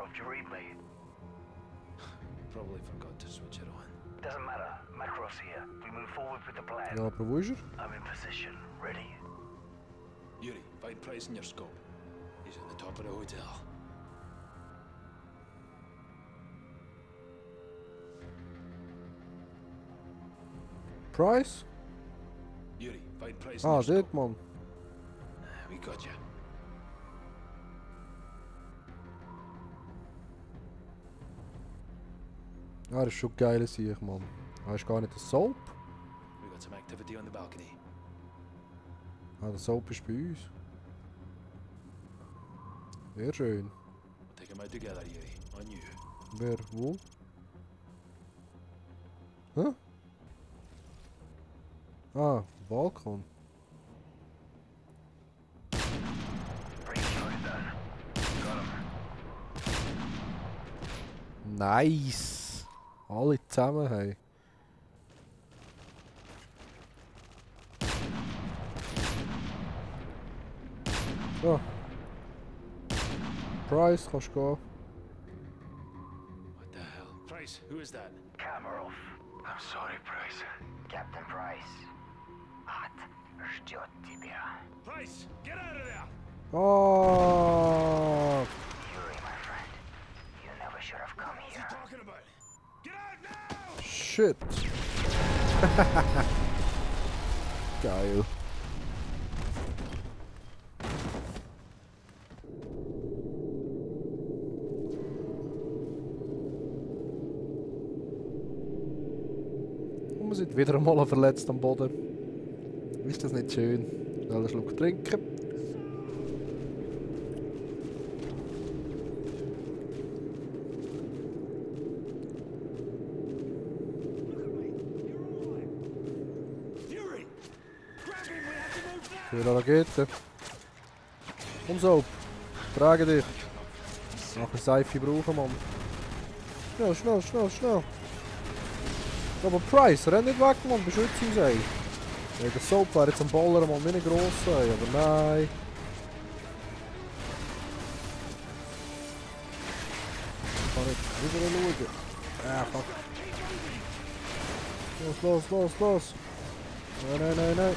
off your read me. Probably forgot to switch it on. Doesn't matter. Macross here. We move forward with the plan. Ja, aber wo ist er? I'm in position. Ready. Yuri, find Price in your scope. He's at the top of the hotel. Price? Yuri, find Price in Ah, your scope. dort, Mann. We got you. Ah, das ist schon geil, sehe ich, Mann. Ah, ist gar nicht der Soap? We got some activity on the balcony. Ah, der Soap ist bei uns. Sehr schön. We'll take him out together, Yuri. On you. Wer, wo? Hä? Ah, Balkon. Pretty sure it's done. Got him. Nice! Alle zusammen, hey. So. Price, kannst du gehen. What the hell? Price, who is that? Camera off. I'm sorry, Price. Captain Price. Ад ждет тебя. Price, get out of there! Oh! Yuri, my friend. You never should have come What's he here. talking about? Get out now! Shit! Geil. Und wir sind wieder einmal verletzt am Boden. Ist das nicht schön? Schnell einen Schluck trinken. Für eine Rakete. Komm so. Trage dich. Noch eine Seife brauchen, Mann. Schnell, schnell, schnell, schnell. Aber Price, renn nicht weg, Mann. Beschütze uns, ey. Ja, der Soap wäre jetzt am Ballern, Mann. Wie ein grosser, ey. Aber nein. Ich kann nicht rüber schauen. Ah, fuck. Los, los, los, los. Nein, nein, nein, nein.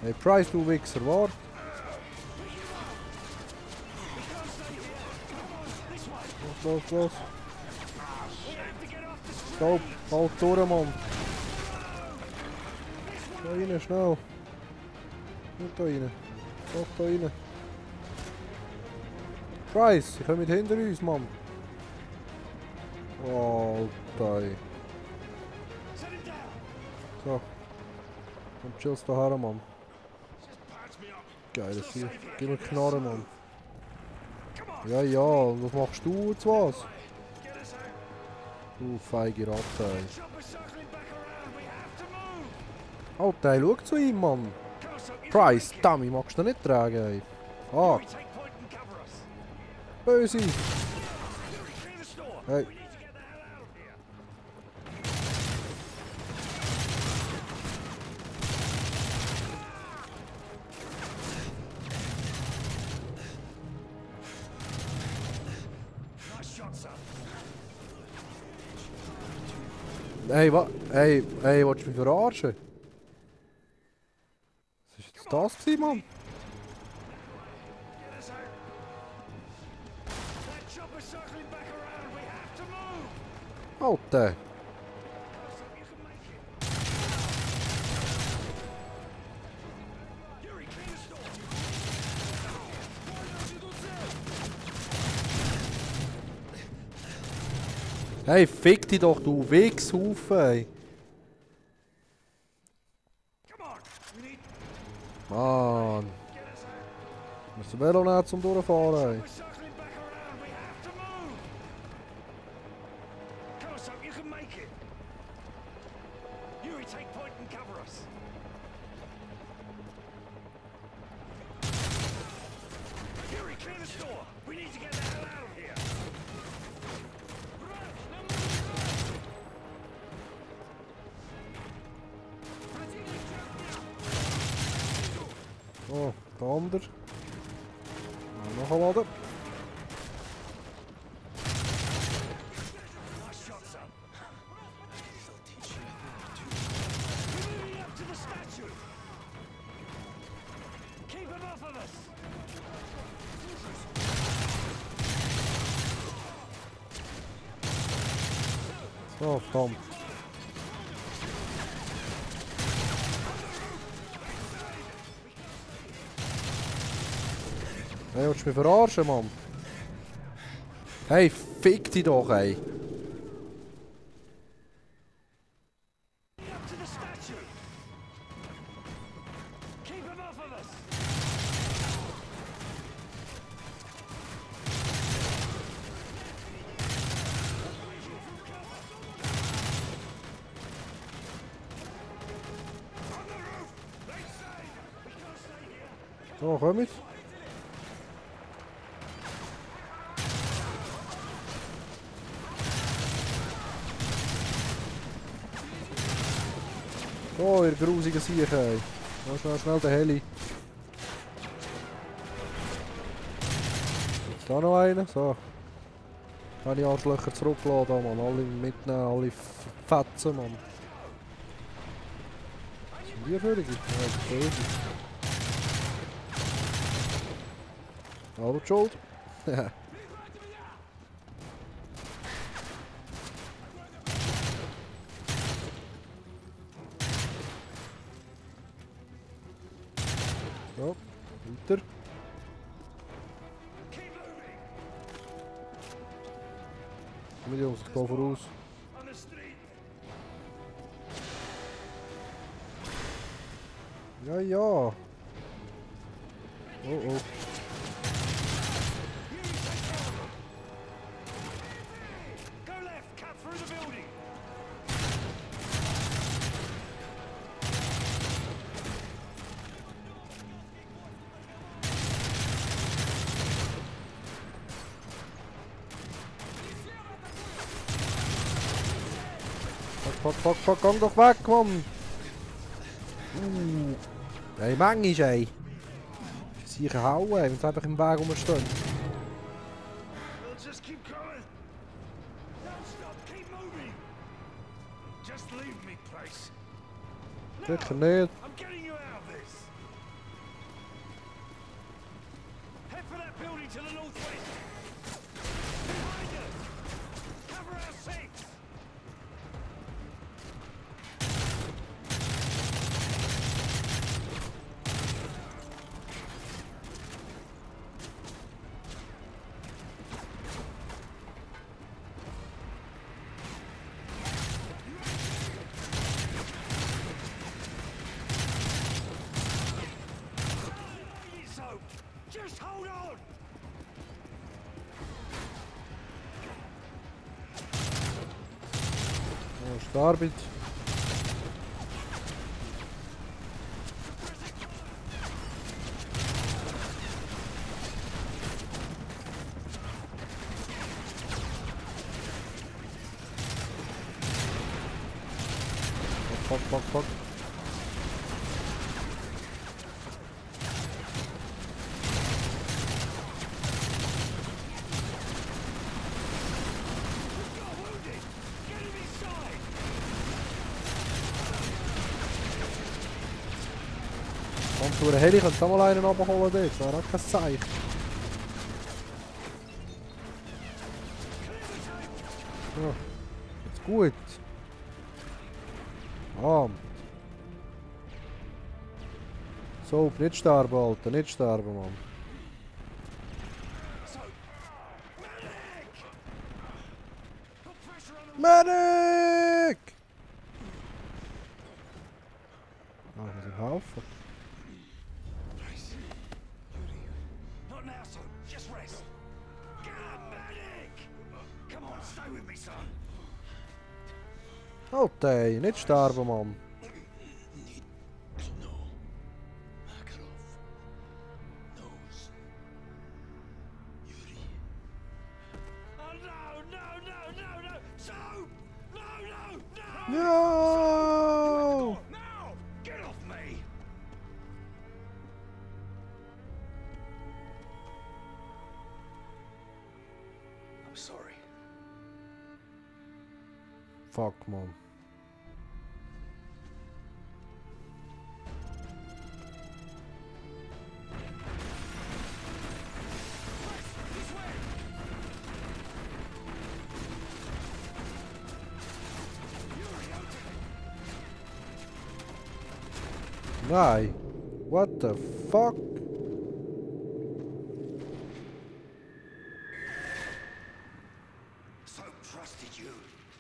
Hey Price, du Wichser, wart! Los, los, los! Stopp! Halt durch, Mann! Da rein, schnell! Nicht da rein! Doch, da rein! Price, ich komme mit hinter uns, Mann! Oh, Alter! So! Und chillst da her, Mann! Geil, das hier. Gib mir Knarren, Mann. Ja, ja, und was machst du jetzt was? Du feige Ratte, ey. Alter, ey, schau zu ihm, Mann. Price, Dummy, magst du nicht tragen, ey. Ah. Böse. Hey. Hey, was? Hey, willst du mich verarschen? Was ist jetzt das gewesen, Mann? Alter! Hey, fick dich doch, du Wichshaufen, ey! Mann! Musst du Velo nehmen zum Durchfahren, ey! Oh, der andere. Nachladen. So, verdammt. Hey, willst du mich verarschen, Mann? Hey, fick dich doch, ey. So, komm mit. So, ihr grusigen Siechen, ey. Schnell den Heli. Ist da noch einer? So. Kann ich Arschlöcher zurückladen, Mann. Alle mitnehmen, alle fetzen, Mann. Sind die völlig? Ja, böse. Hallo, Schuld. Ja. So, weiter. Komm Jungs, ich gehe voraus. Ja, ja. Oh, oh. Fuck, komm doch weg, Mann! Ey, manchmal, ey! Sie sich hauen, wenn sie einfach im Weg rumstehen. Sicher nicht. Oh, Arbeit. Fuck. Kommt durch den Heli, kannst du mal einen abholen dort, das wäre auch kein Zeichen. Ja, jetzt gut. Ah. So, nicht sterben, Alter, nicht sterben, Mann. Medic! Ah, ich muss ihm helfen. Halt ey, nicht sterben, Mann. No! No! Fuck, man. Nein. What the fuck? So trusted you.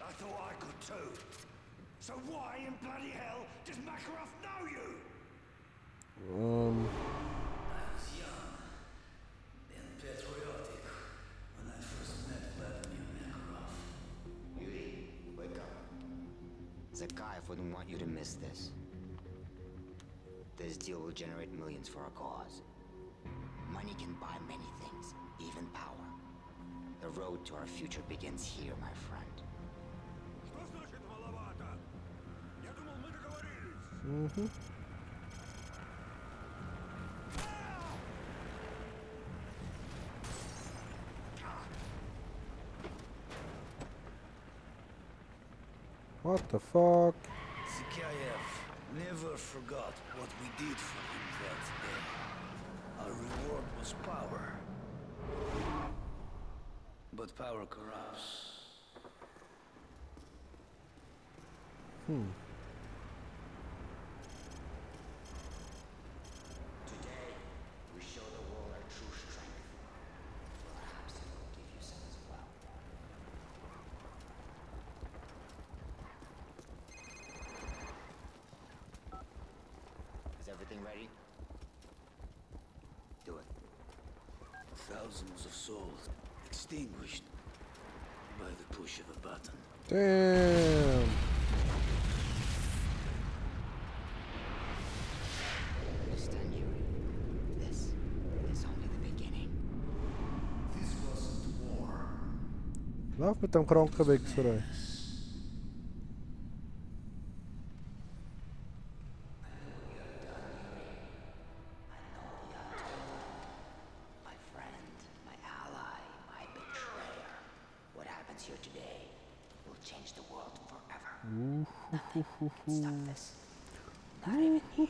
I thought I could too. So why in bloody hell does Makarov know you? I was young and patriotic when I first met Vladimir Makarov. Yuri, wake up. Zakayev wouldn't want you to miss this. This deal will generate millions for our cause. Money can buy many things, even power. The road to our future begins here, my friend. Что значит маловато? Я думал, мы договорились. What the fuck? Zakayev never forgot what we did for him that day. Our reward was power. But power corrupts. Today, we show the world our true strength. Perhaps it will give you some as well. Is everything ready? Do it. Thousands of souls extinguished by the push of a button. Damn. Understand, Yuri? This is only the beginning. This wasn't war. Lauf mit dem kranken Wichser, ey. My friend, my ally, my betrayer. What happens here today will change the world forever. Nothing can stop this. Not even you.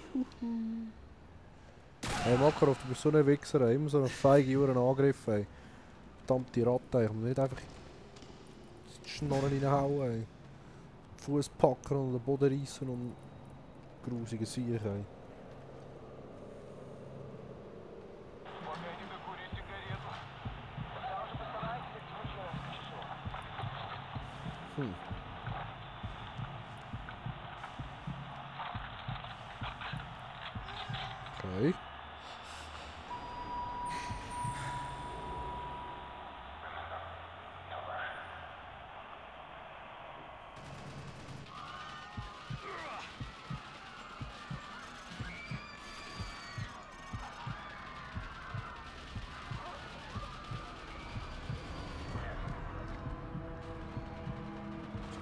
Hey Makarov, du bist so ein Wichser, ey. Immer so einen feigen Uhren Angriff, ey. Verdammte Ratte, ey. Ich muss nicht einfach die Schnorren reinhauen, ey. Fuß packen und den Boden reissen und grusige Sieg, ey. Okay.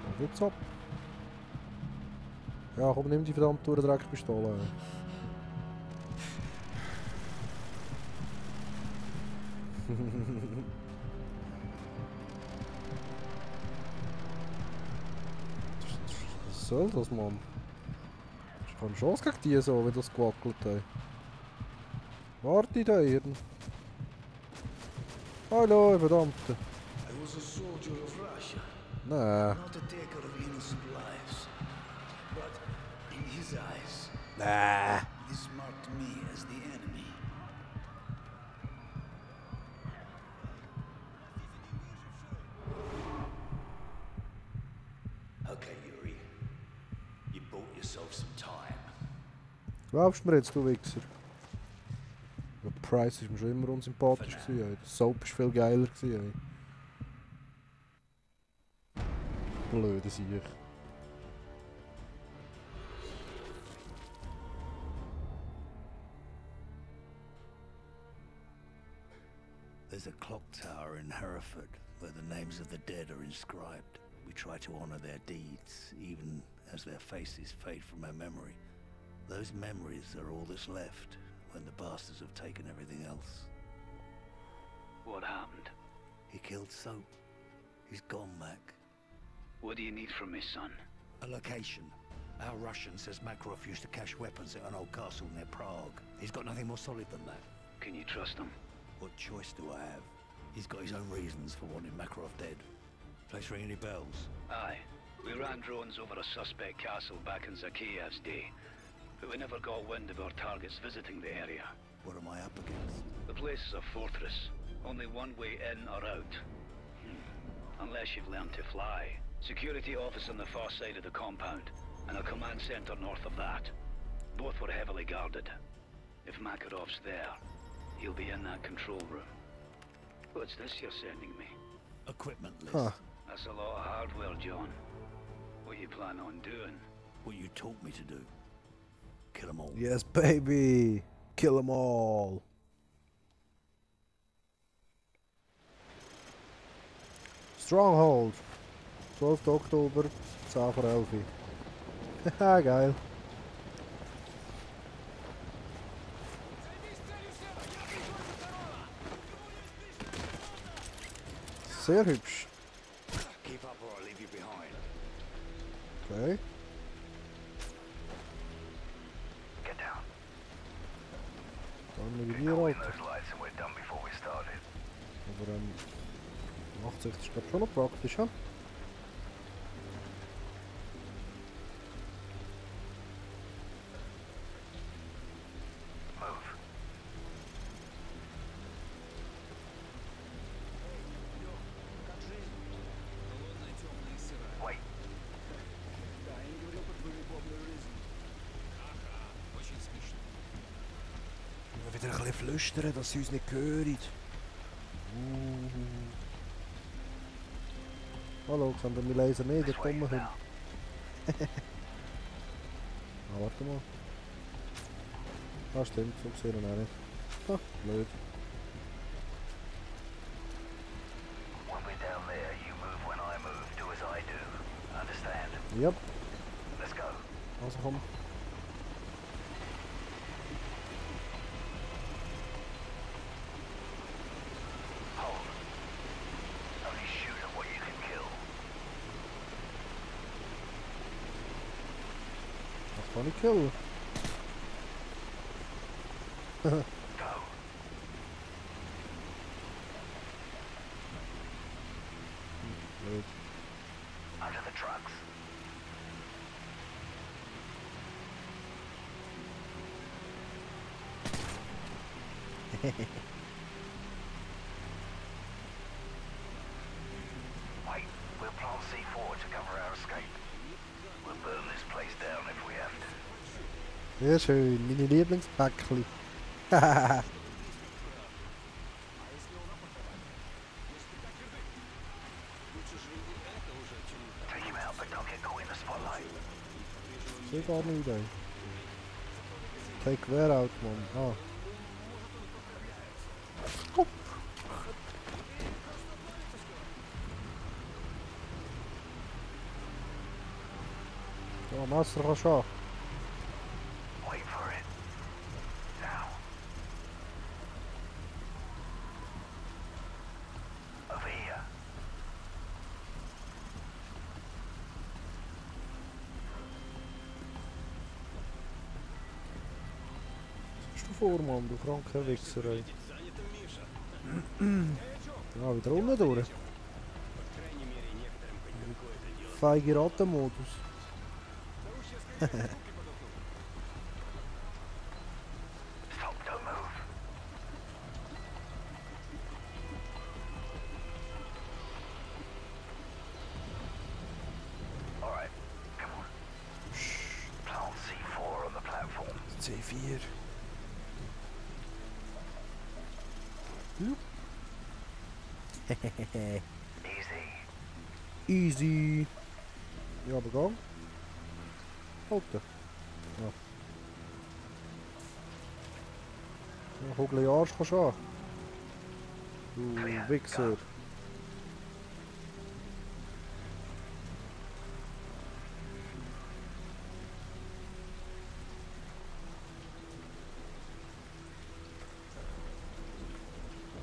Was geht jetzt ab? Ja, komm, nimm die verdammte Dreckpistole. Ey. Was soll das, Mann? Ich habe eine Chance gegen die so, wenn das gewackelt hat. Warte da, Hirn. Hallo, verdammte. I was a soldier of Russia, Nee. not a taker of innocent lives. But in his eyes, Nee. this marked me as the enemy. Okay, Yuri. You bought yourself some time. Glaubst du mir jetzt, du Wichser? Der Price war mir schon immer unsympathisch. Der Soap war viel geiler. Ey. Blöde Sieg. There's a clock tower in Hereford where the names of the dead are inscribed. We try to honor their deeds, even as their faces fade from our memory. Those memories are all that's left when the bastards have taken everything else. What happened? He killed Soap. He's gone, Mac. What do you need from me, son? A location. Our Russian says Makarov used to cache weapons at an old castle near Prague. He's got nothing more solid than that. Can you trust him? What choice do I have? He's got his own reasons for wanting Makarov dead. Place ring any bells? Aye. We ran drones over a suspect castle back in Zakiyev's day, but we never got wind of our targets visiting the area. What am I up against? The place is a fortress. Only one way in or out. Unless you've learned to fly. Security office on the far side of the compound, and a command center north of that. Both were heavily guarded. If Makarov's there, he'll be in that control room. What's this you're sending me? Equipment list. Huh. That's a lot of hardware, John. What you plan on doing? What you taught me to do. Kill them all. Yes, baby. Kill them all. Stronghold. 12 Oktober, 10 voor 11. Haha, geil. Sehr hübsch. Keep up or I'll leave you behind. Okay. Get down. Dan moet je hier Go in uit. those lights and we're done before we started. Aber 80 ist glaube schon noch praktisch, ja? Move. Wait. Wieder ein bisschen flüstern, dass sie uns nicht hören. Hallo, ich kann den Laser nicht, der dumme Hund. Ah, warte mal. Ah, stimmt, so gesehen auch nicht. Ah, blöd. When we're down there, you move when I move. Do as I do. Understand? Yep, Let's go. also komm. Hold. Only shoot at what you can kill. Das kann ich killen. Go. Blöd. Under the trucks. Wait, we'll plant C4 to cover our escape. We'll burn this place down if we have to. Sehr schön, meine Lieblingspäckchen. Hahaha. Take him out, but don't get caught in the spotlight. Sehr gar nicht, ey. Take where out, man. Ah. Oh. Ja, Messer kannst du auch. Wait for it. Now. Over here. Was bist du vor, Mann, du kranker Wichser, ey. Ja, wieder unten durch. Feige Rattenmodus. Stop, don't move. Alright, come on. Plant C4 on the platform. C4. Hup. Easy. Easy. Ja, begon. Alter. Ja. Ja, Kugel in den Arsch kannst du an. Du Wichser.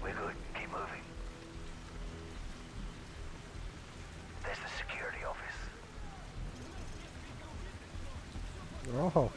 We're good. Keep moving. There's the security office. Aha.